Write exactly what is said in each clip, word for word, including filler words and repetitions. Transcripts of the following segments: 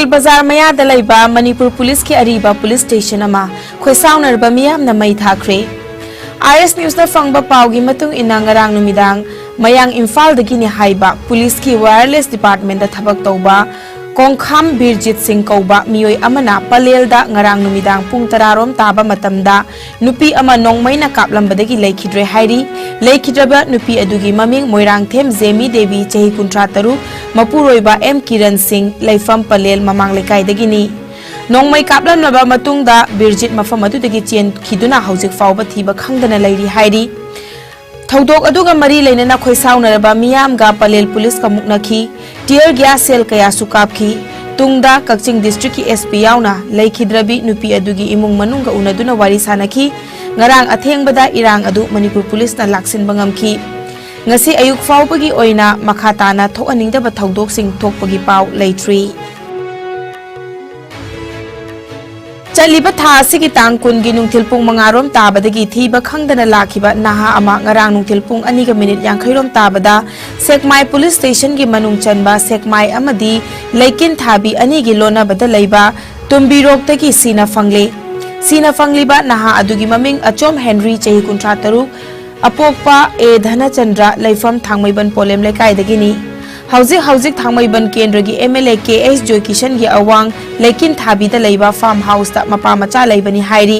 ꯕꯖꯥꯔ ꯃꯌꯥꯗ ꯂꯩꯕ ꯃꯅꯤꯄꯨꯔ ꯄꯨꯂꯤꯁꯀꯤ ꯑꯔꯤꯕ ꯄꯨꯂꯤꯁ ꯁ꯭ꯇꯦꯁꯟ ꯑꯃ ꯈꯣꯏꯁꯥꯎꯅꯔꯕ ꯃꯤꯌꯥꯝꯅ ꯃꯩ ꯊꯥꯈ꯭ꯔꯦ꯫ ꯑꯥꯏ ꯑꯦꯁ ꯅ꯭ꯌꯨꯁꯅ ꯐꯪꯕ ꯄꯥꯎꯒꯤ ꯃꯇꯨꯡ ꯏꯟꯅ, ꯉꯔꯥꯡ ꯅꯨꯃꯤꯗꯥꯡ ꯃꯌꯥꯡ ꯏꯝꯐꯥꯜꯗꯒꯤꯅꯤ ꯍꯥꯏꯕ ꯄꯨꯂꯤꯁꯀꯤ ꯋꯥꯌꯔꯂꯦꯁ ꯗꯤꯄꯥꯔꯠꯃꯦꯟꯗ ꯊꯕꯛ ꯇꯧꯕ ꯀꯣꯡꯈꯥꯝ ꯕꯤꯔꯖꯤꯠ ꯁꯤꯡ ꯀꯧꯕ ꯃꯤꯑꯣꯏ ꯑꯃꯅ ꯄꯂꯦꯜꯗ ꯉꯔꯥꯡ ꯅꯨꯃꯤꯗꯥꯡ ꯄꯨꯡ ꯇꯔꯥ ꯔꯣꯝ ꯇꯥꯕ ꯃꯇꯝꯗ ꯅꯨꯄꯤ ꯑꯃ ꯅꯣꯡꯃꯩꯅ ꯀꯥꯞꯂꯝꯕꯗꯒꯤ ꯂꯩꯈꯤꯗ꯭ꯔꯦ ꯍꯥꯏꯔꯤ꯫ ꯂꯩꯈꯤꯗ꯭ꯔꯕ ꯅꯨꯄꯤ ꯑꯗꯨꯒꯤ ꯃꯃꯤꯡ ꯃꯣꯏꯔꯥꯡꯊꯦꯝ ꯖꯦꯃꯤ ꯗꯦꯕꯤ, ꯆꯍꯤ ꯀꯨꯟꯊ꯭ꯔꯥ ꯇꯔꯨꯛ, ꯃꯄꯨꯔꯣꯏꯕ ꯑꯦꯝ ꯀꯤꯔꯟ ꯁꯤꯡ, ꯂꯩꯐꯝ ꯄꯂꯦꯜ ꯃꯃꯥꯡ ꯂꯩꯀꯥꯏꯗꯒꯤꯅꯤ꯫ ꯅꯣꯡꯃꯩ ꯀꯥꯞꯂꯝꯂꯕ ꯃꯇꯨꯡꯗ ꯕꯤꯔꯖꯤꯠ ꯃꯐꯝ ꯑꯗꯨꯗꯒꯤ ꯆꯦꯟꯈꯤꯗꯨꯅ ꯍꯧꯖꯤꯛ ꯐꯥꯎꯕ ꯊꯤꯕ ꯈꯪꯗꯅ ꯂꯩꯔꯤ ꯍꯥꯏꯔꯤ꯫ ꯊꯧꯗꯣꯛ ꯑꯗꯨꯒ ꯃꯔꯤ ꯂꯩꯅꯅ ꯈꯣꯏꯁꯥꯎꯅꯔꯕ ꯃꯤꯌꯥꯝꯒ ꯄꯂꯦꯜ ꯄꯨꯂꯤꯁꯀ ꯃꯨꯛꯅꯈꯤ꯫ ꯇꯤꯌꯔ ꯒ꯭ꯌꯥꯁ ꯁꯦꯜ ꯀꯌꯥꯁꯨ ꯀꯥꯞꯈꯤ꯫ ꯇꯨꯡꯗ ꯀꯛꯆꯤꯡ ꯗꯤꯁꯇ꯭ꯔꯤꯛꯀꯤ ꯑꯦꯁ ꯄꯤ ꯌꯥꯎꯅ ꯂꯩꯈꯤꯗ꯭ꯔꯕꯤ ꯅꯨꯄꯤ ꯑꯗꯨꯒꯤ ꯏꯃꯨꯡ ꯃꯅꯨꯡꯒ ꯎꯅꯗꯨꯅ ꯋꯥꯔꯤ ꯁꯥꯅꯈꯤ꯫ ꯉꯔꯥꯡ ꯑꯊꯦꯡꯕꯗ ꯏꯔꯥꯡ ꯑꯗꯨ ꯃꯅꯤꯄꯨꯔ ꯄꯨꯂꯤꯁꯅ ꯂꯥꯛꯁꯤꯟꯕ ꯉꯝꯈꯤ꯫ ꯉꯁꯤ ꯑꯌꯨꯛ ꯐꯥꯎꯕꯒꯤ ꯑꯣꯏꯅ ꯃꯈꯥ ꯇꯥꯅ ꯊꯣꯛꯍꯟꯅꯤꯡꯗꯕ ꯊꯧꯗꯣꯛꯁꯤꯡ ꯊꯣꯛꯄꯒꯤ ꯄꯥꯎ ꯂꯩꯇ꯭ꯔꯤ꯫ ꯆꯠꯂꯤꯕ ꯊꯥ ꯑꯁꯤꯒꯤ ꯇꯥꯡ ꯀꯨꯟꯒꯤ ꯅꯨꯡꯊꯤꯜ ꯄꯨꯡ ꯃꯉꯥ ꯔꯣꯝ ꯇꯥꯕꯗꯒꯤ ꯊꯤꯕ ꯈꯪꯗꯅ ꯂꯥꯛꯈꯤꯕ ꯅꯍꯥ ꯑꯃ ꯉꯔꯥꯡ ꯅꯨꯡꯊꯤꯜ ꯄꯨꯡ ꯑꯅꯤꯒ ꯃꯤꯅꯤꯠ ꯌꯥꯡꯈꯩ ꯔꯣꯝ ꯇꯥꯕꯗ ꯁꯦꯛꯃꯥꯏ ꯄꯨꯂꯤꯁ ꯁ꯭ꯇꯦꯁꯟꯒꯤ ꯃꯅꯨꯡ ꯆꯟꯕ ꯁꯦꯛꯃꯥꯏ ꯑꯃꯗꯤ ꯂꯩꯀꯤꯟ ꯊꯥꯕꯤ ꯑꯅꯤꯒꯤ ꯂꯣꯟꯅꯕꯗ ꯂꯩꯕ ꯇꯨꯝꯕꯤꯔꯣꯛꯇꯒꯤ ꯁꯤꯅ ꯐꯪꯂꯦ꯫ ꯁꯤꯅ ꯐꯪꯂꯤꯕ ꯅꯍꯥ ꯑꯗꯨꯒꯤ ꯃꯃꯤꯡ ꯑꯆꯣꯝ ꯍꯦꯟꯔꯤ, ꯆꯍꯤ ꯀꯨꯟꯊ꯭ꯔꯥ ꯇꯔꯨꯛ, ꯑꯄꯣꯛꯄ ꯑꯦ ꯙꯅꯆꯟꯗ꯭ꯔ, ꯂꯩꯐꯝ ꯊꯥꯡꯃꯩꯕꯟ ꯄꯣꯂꯦꯝ ꯂꯩꯀꯥꯏꯗꯒꯤꯅꯤ꯫ ꯍꯧꯖꯤꯛ ꯍꯧꯖꯤꯛ ꯊꯥꯡꯃꯩꯕꯟ ꯀꯦꯟꯗ꯭ꯔꯒꯤ M L A K H ꯖꯣꯏꯀꯤꯁꯟꯒꯤ ꯑꯋꯥꯡ ꯂꯩꯀꯤꯟ ꯊꯥꯕꯤꯗ ꯂꯩꯕ ꯐꯥꯔꯝ ꯍꯥꯎꯁꯇ ꯃꯄꯥ ꯃꯆꯥ ꯂꯩꯕꯅꯤ ꯍꯥꯏꯔꯤ꯫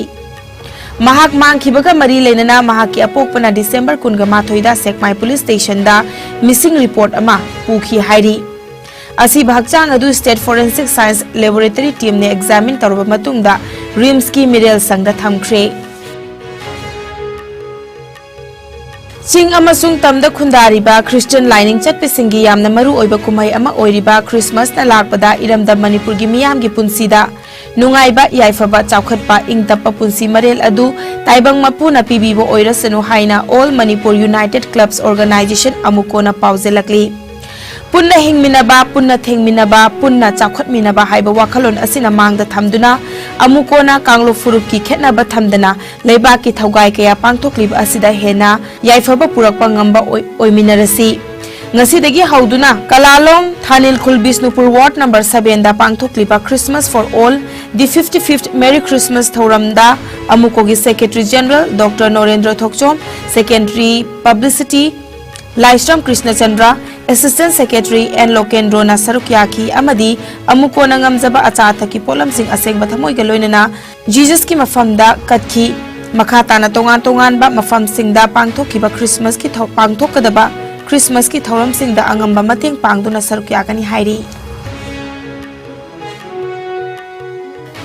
ꯃꯍꯥꯛ ꯃꯥꯡꯈꯤꯕꯒ ꯃꯔꯤ ꯂꯩꯅꯅ ꯃꯍꯥꯛꯀꯤ ꯑꯄꯣꯛꯄꯅ ꯗꯤꯁꯦꯝꯕꯔ ꯀꯨꯟꯒ ꯃꯥꯊꯣꯏꯗ ꯁꯦꯛꯃꯥꯏ ꯄꯨꯂꯤꯁ ꯁ꯭ꯇꯦꯁꯟꯗ ꯃꯤꯁꯤꯡ ꯔꯤꯄꯣꯔꯠ ꯑꯃ ꯄꯨꯈꯤ ꯍꯥꯏꯔꯤ꯫ ꯑꯁꯤꯕ ꯍꯛꯆꯥꯡ ꯑꯗꯨ state forensic science laboratory ꯇꯤꯝꯅ examine ꯇꯧꯔꯕ ꯃꯇꯨꯡꯗ ꯔꯤꯝꯁꯀꯤ ꯃꯤꯔꯦꯜ ꯁꯪꯗ ꯊꯝꯈ꯭ꯔꯦ꯫ ꯆꯤꯡ ꯑꯃꯁꯨꯡ ꯇꯝꯗ ꯈꯨꯟꯗꯥꯔꯤꯕ ꯈ꯭ꯔꯤꯁꯇꯤꯌꯟ ꯂꯥꯏꯅꯤꯡ ꯆꯠꯄꯁꯤꯡꯒꯤ ꯌꯥꯝꯅ ꯃꯔꯨ ꯑꯣꯏꯕ ꯀꯨꯝꯍꯩ ꯑꯃ ꯑꯣꯏꯔꯤꯕ ꯈ꯭ꯔꯤꯁꯃꯥꯁꯅ ꯂꯥꯛꯄꯗ ꯏꯔꯝꯗꯝ ꯃꯅꯤꯄꯨꯔꯒꯤ ꯃꯤꯌꯥꯝꯒꯤ ꯄꯨꯟꯁꯤꯗ ꯅꯨꯡꯉꯥꯏꯕ, ꯌꯥꯏꯐꯕ, ꯆꯥꯎꯈꯠꯄ, ꯏꯪ ꯇꯞꯄ ꯄꯨꯟꯁꯤ ꯃꯔꯦꯜ ꯑꯗꯨ ꯇꯥꯏꯕꯪ ꯃꯄꯨꯅ ꯄꯤꯕꯤꯕ ꯑꯣꯏꯔꯁꯅꯨ ꯍꯥꯏꯅ All Manipur United Clubs Organization, ꯑꯃꯨꯀꯣꯅ ꯄꯥꯎꯖꯦꯜꯂꯛꯂꯤ꯫ ꯄꯨꯟꯅ ꯍꯤꯡꯃꯤꯟꯅꯕ, ꯄꯨꯟꯅ ꯊꯦꯡꯃꯤꯟꯅꯕ, ꯄꯨꯟꯅ ꯆꯥꯎꯈꯠꯃꯤꯟꯅꯕ ꯍꯥꯏꯕ ꯋꯥꯈꯜꯂꯣꯟ ꯑꯁꯤꯅ ꯃꯥꯡꯗ ꯊꯝꯗꯨꯅ ꯑꯃꯨꯀꯣꯅ ꯀꯥꯡꯂꯨꯞ ꯐꯨꯔꯨꯞꯀꯤ ꯈꯦꯠꯅꯕ ꯊꯝꯗꯅ ꯂꯩꯕꯥꯛꯀꯤ ꯊꯧꯒꯥꯏ ꯀꯌꯥ ꯄꯥꯡꯊꯣꯛꯂꯤꯕ ꯑꯁꯤꯗ ꯍꯦꯟꯅ ꯌꯥꯏꯐꯕ ꯄꯨꯔꯛꯄ ꯉꯝꯕ ꯑꯣꯏ-, ꯑꯣꯏꯃꯤꯟꯅꯔꯁꯤ꯫ ꯉꯁꯤꯗꯒꯤ ꯍꯧꯗꯨꯅ ꯀꯂꯥꯂꯣꯡ ꯊꯥꯅꯤꯜ ꯈꯨꯜ ꯕꯤꯁꯅꯨꯄꯨꯔ ꯋꯥꯔꯗ ꯅꯝꯕꯔ ꯁꯚꯦꯟꯗ ꯄꯥꯡꯊꯣꯛꯂꯤꯕ Christmas for All, the fifty-fifth Merry Christmas ꯊꯧꯔꯝꯗ ꯑꯃꯨꯀꯣꯒꯤ Secretary General Doctor Norendra Thokchom, Secretary Publicity Laishram Krishnachandra, Assistant Secretary N ꯂꯣꯀꯦꯟꯗ꯭ꯔꯣꯅ ꯁꯔꯨꯛ ꯌꯥꯈꯤ ꯑꯃꯗꯤ ꯑꯃꯨꯀꯣꯅ ꯉꯝꯖꯕ ꯑꯆꯥ ꯑꯊꯛꯀꯤ ꯄꯣꯠꯂꯝꯁꯤꯡ ꯑꯁꯦꯡꯕ ꯊꯃꯣꯏꯒ ꯂꯣꯏꯅꯅ ꯖꯤꯖꯁꯀꯤ ꯃꯐꯝꯗ ꯀꯠꯈꯤ꯫ ꯃꯈꯥ ꯇꯥꯅ ꯇꯣꯉꯥꯟ ꯇꯣꯉꯥꯟꯕ ꯃꯐꯝꯁꯤꯡꯗ ꯄꯥꯡꯊꯣꯛꯈꯤꯕ ꯈ꯭ꯔꯤꯁꯃꯁꯀꯤ ꯊꯧ-, ꯄꯥꯡꯊꯣꯛꯀꯗꯕ ꯈ꯭ꯔꯤꯁꯃꯁꯀꯤ ꯊꯧꯔꯝꯁꯤꯡꯗ ꯑꯉꯝꯕ ꯃꯇꯦꯡ ꯄꯥꯡꯗꯨꯅ ꯁꯔꯨꯛ ꯌꯥꯒꯅꯤ ꯍꯥꯏꯔꯤ꯫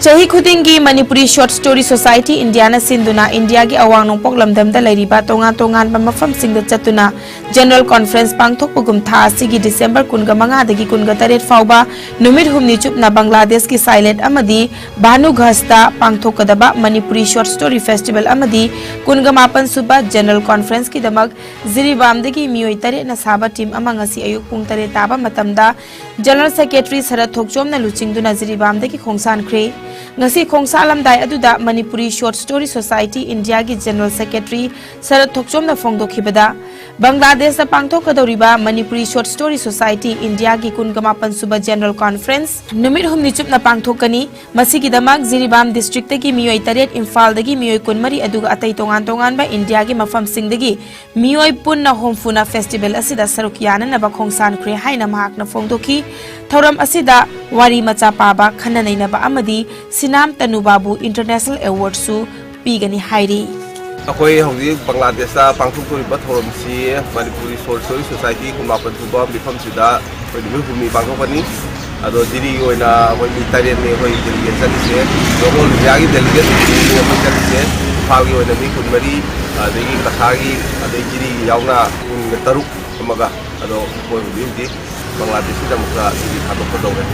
ꯆꯍꯤ ꯈꯨꯗꯤꯡꯒꯤ ꯃꯅꯤꯄꯨꯔꯤ Short Story Society ꯏꯟꯗꯤꯌꯥꯅ ꯁꯤꯟꯗꯨꯅ ꯏꯟꯗꯤꯌꯥꯒꯤ ꯑꯋꯥꯡ ꯅꯣꯡꯄꯣꯛ ꯂꯝꯗꯝꯗ ꯂꯩꯔꯤꯕ ꯇꯣꯉꯥꯟ ꯇꯣꯉꯥꯟꯕ ꯃꯐꯝꯁꯤꯡꯗ ꯆꯠꯇꯨꯅ General Conference ꯄꯥꯡꯊꯣꯛꯄꯒꯨꯝ ꯊꯥ ꯑꯁꯤꯒꯤ ꯗꯤꯁꯦꯝꯕꯔ ꯀꯨꯟꯒ ꯃꯉꯥꯗꯒꯤ ꯀꯨꯟꯒ ꯇꯔꯦꯠ ꯐꯥꯎꯕ ꯅꯨꯃꯤꯠ ꯍꯨꯝꯅꯤ ꯆꯨꯞꯅ ꯕꯪꯒ꯭ꯂꯥꯗꯦꯁꯀꯤ ꯁꯥꯏꯂꯦꯠ ꯑꯃꯗꯤ ꯚꯥꯅꯨꯒꯁꯇ ꯄꯥꯡꯊꯣꯛꯀꯗꯕ ꯃꯅꯤꯄꯨꯔꯤ Short Story Festival ꯑꯃꯗꯤ ꯀꯨꯟꯒ ꯃꯥꯄꯟ ꯁꯨꯕ General Conferenceꯀꯤꯗꯃꯛ ꯖꯤꯔꯤꯕꯥꯝꯗꯒꯤ ꯃꯤꯑꯣꯏ ꯇꯔꯦꯠꯅ ꯁꯥꯕ team ꯑꯃ ꯉꯁꯤ ꯑꯌꯨꯛ ꯄꯨꯡ ꯇꯔꯦꯠ ꯇꯥꯕ ꯃꯇꯝꯗ General Secretary ꯁꯔꯠ ꯊꯣꯛꯆꯣꯝꯅ ꯂꯨꯆꯤꯡꯗꯨꯅ ꯖꯤꯔꯤꯕꯥꯝꯗꯒꯤ ꯈꯣꯡꯁꯥꯟꯈ꯭ꯔꯦ꯫ ꯉꯁꯤ ꯈꯣꯡꯁꯥꯜꯂꯝꯗꯥꯏ ꯑꯗꯨꯗ ꯃꯅꯤꯄꯨꯔꯤ Short Story Society ꯏꯟꯗꯤꯌꯥꯒꯤ General Secretary ꯁꯔꯠ ꯊꯣꯛꯆꯣꯝꯅ ꯐꯣꯡꯗꯣꯛꯈꯤꯕꯗ, ꯕꯪꯒ꯭ꯂꯥꯗꯦꯁꯇ ꯄꯥꯡꯊꯣꯛꯀꯗꯧꯔꯤꯕ ꯃꯅꯤꯄꯨꯔꯤ Short Story Society ꯏꯟꯗꯤꯌꯥꯒꯤ ꯀꯨꯟꯒ ꯃꯥꯄꯟ ꯁꯨꯕ General Conference ꯅꯨꯃꯤꯠ ꯍꯨꯝꯅꯤ ꯆꯨꯞꯅ ꯄꯥꯡꯊꯣꯛꯀꯅꯤ꯫ ꯃꯁꯤꯒꯤꯗꯃꯛ ꯖꯤꯔꯤꯕꯥꯝ districtꯇꯒꯤ ꯃꯤꯑꯣꯏ ꯇꯔꯦꯠ, ꯏꯝꯐꯥꯜꯗꯒꯤ ꯃꯤꯑꯣꯏ ꯀꯨꯟꯃꯔꯤ, ꯑꯗꯨꯒ ꯑꯇꯩ ꯇꯣꯉꯥꯟ ꯇꯣꯉꯥꯟꯕ ꯏꯟꯗꯤꯌꯥꯒꯤ ꯃꯐꯝꯁꯤꯡꯗꯒꯤ ꯃꯤꯑꯣꯏ ꯄꯨꯟꯅ ꯍꯨꯝꯐꯨꯅ festival ꯑꯁꯤꯗ ꯁꯔꯨꯛ ꯌꯥꯅꯅꯕ ꯈꯣꯡꯁꯥꯟꯈ꯭ꯔꯦ ꯍꯥꯏꯅ ꯃꯍꯥꯛꯅ ꯐꯣꯡꯗꯣꯛꯈꯤ꯫ ꯊꯧꯔꯝ ꯑꯁꯤꯗ ꯋꯥꯔꯤ ꯃꯆꯥ ꯄꯥꯕ, ꯈꯟꯅ ꯅꯩꯅꯕ ꯑꯃꯗꯤ ꯁꯤꯅꯥꯝ ꯇꯅꯨꯕꯥꯕꯨ International Awardꯁꯨ ꯄꯤꯒꯅꯤ ꯍꯥꯏꯔꯤ꯫ ꯑꯩꯈꯣꯏ ꯍꯧꯖꯤꯛ ꯕꯪꯒ꯭ꯂꯥꯗꯦꯁꯇ ꯄꯥꯡꯊꯣꯛꯇꯣꯔꯤꯕ ꯊꯧꯔꯝꯁꯤ ꯃꯅꯤꯄꯨꯔꯤ Short Story Society ꯀꯨꯟꯃꯥꯄꯟ ꯁꯨꯕ ꯃꯤꯐꯝꯁꯤꯗ ꯑꯩꯈꯣꯏ ꯅꯨꯃꯤꯠ ꯍꯨꯝꯅꯤ ꯄꯥꯡꯊꯣꯛꯀꯅꯤ꯫ ꯑꯗꯣ ꯖꯤꯔꯤꯒꯤ ꯑꯣꯏꯅ ꯑꯩꯈꯣꯏ ꯃꯤ ꯇꯔꯦꯠꯅꯤ ꯑꯩꯈꯣꯏ delegate ꯆꯠꯂꯤꯁꯦ꯫ ꯑꯗꯣ all Indiaꯒꯤ delegate ꯑꯩꯈꯣꯏ ꯆꯠꯂꯤꯁꯦ꯫ ꯏꯝꯐꯥꯜꯒꯤ ꯑꯣꯏꯅ ꯃꯤ ꯀꯨꯟꯃꯔꯤ, ꯑꯗꯒꯤ ꯀꯁꯥꯔꯒꯤ, ꯑꯗꯩ ꯖꯤꯔꯤꯒꯤ ꯌꯥꯎꯅ ꯀꯨꯟꯒ ꯇꯔꯨꯛ ꯑꯃꯒ, ꯑꯗꯣ ꯑꯩꯈꯣꯏ ꯍꯧꯖꯤꯛ ꯍꯧꯖꯤꯛ ꯕꯪꯒ꯭ꯂꯥꯗꯦꯁꯀꯤꯗꯃꯛꯇ ꯖꯤꯔꯤ ꯊꯥꯗꯣꯛꯀꯗꯧꯔꯦ꯫